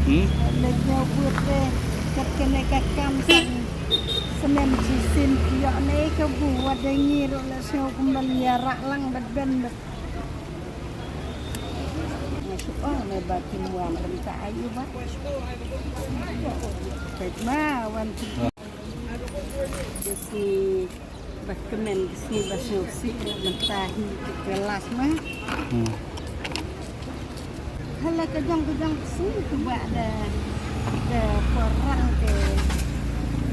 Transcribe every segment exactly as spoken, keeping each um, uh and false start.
Hmm? Leit ñiew bud re, kat kane ka kam san snem shisien ki ïoh ne ka bu, wat da ngi ruh la sngew kumba ïa rah lang bad ben bad. Nga shu ong ne ba kim wan rem ta ayu ba. Peit ma wan ki. Ki ba kmen ki sngi ba sngewsih mynta hi ki kelas ma. Hmm. Hala ka jong ka jong ka sngi tu ba da da por rang ke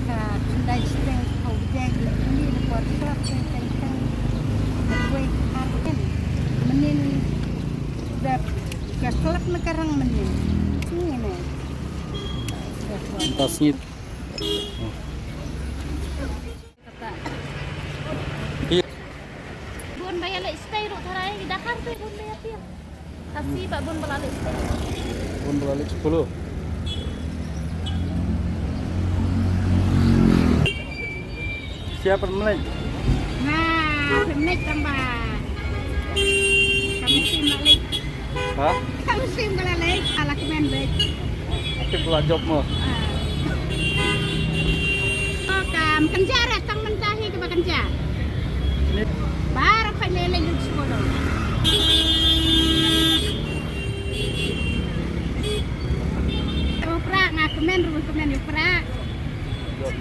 ka khyndai steng ko jeng le ni da por klap ke teng teng. Ka kuai arken. Mynnin da ka klap na ka rang mynnin. Sngi ne. Da por. Mynta sngi. Kata. Iya. Bun ba ïa leit stay ruh tharai, da kar te bun ba ïa pir. Tasi ba bun ba la leit stay. Bun ba la leit sepuluh. Siapa melek? Nah, melek tambah. Kami sih melek. Ha? Kang Sim ka la leit, ala kmen beit. Ati pula job mo. Ah. To kam kynja re tang mynta hi kaba kynja. Ni. Bar pa ne le yuk solo. Oh, pra nga kmen ru kmen yu pra. Job.